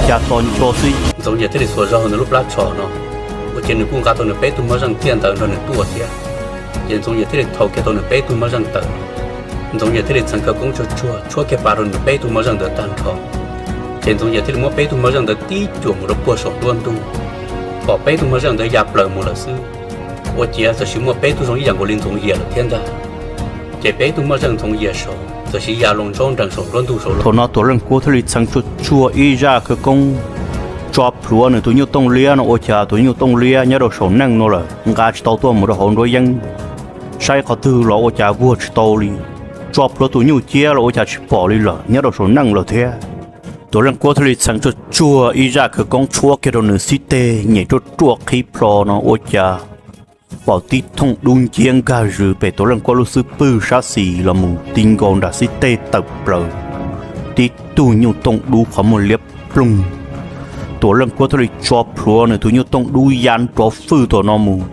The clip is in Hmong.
cas tos nco xwb. Ntxoov Yias thiaj li xuas zog nws lub plab tsho no, ua ciav nws kuj nqa tau nws peb tug moj zeej tiaj ntawd nrog nws tuaj thiab. Ces Ntxoov Yias thiaj li thau kiag tau nws peb tug moj zeej ntawd. Ntxoov Yias thiaj li txheev khawv koob tsuag tsuag tshuab kiag pa rau nws peb tug moj zeej ntawd tag nrho. Ces Ntxoov Yias thiaj li muab peb tug moj zeej ntawd tib cuam mus rau puag saum nruab ntug, pom peb tug moj zeej ntawd ya plaws mus lawm xwb. Ua ciav txawm sis muaj peb tug zoo ib yam nkaus li Ntxoov Yias lawm thiab ntag. Ces peb tug moj zeej Ntxoov Yias saud txawm sis ya loo ntsob nrees saum nruab ntug saud lawm. Thaum no Tuam Leej Kuab thiaj li txheev tsuag tsuag ib zaj khawv koob tso plhuav nws tus nyuj tooj liab no, ua cas tus nyuj tooj liab nyob rau saum neej no lawm, nqa tsis tau tuaj mus rau hauv nruab yeeb. Saib qhov twg los ua cas vuag tsis tau li. Tso plhuav tus nyuj ciab los ua cas tsis pom li lawm, nyob rau saum neej lawm thiab. Tuam Leej Kuab thiaj li txheev tsuag tsuag ib zaj khawv koob tshuab kiag rau nws xib teg nyem ruaj ruaj qhib plho no, ua cas pom tib thooj dub nciab nkag zws pem Tuam Leej Kuab lub xub pwg sab xis los mus ti nkaus nram xib teg tawm plaws. Tib tug nyuj tooj dub qhov muag liab ploog. Tuam Leej Kuab thiaj li tso plhuav nws tus nyuj tooj dub ya nrov fwj thaum no mus,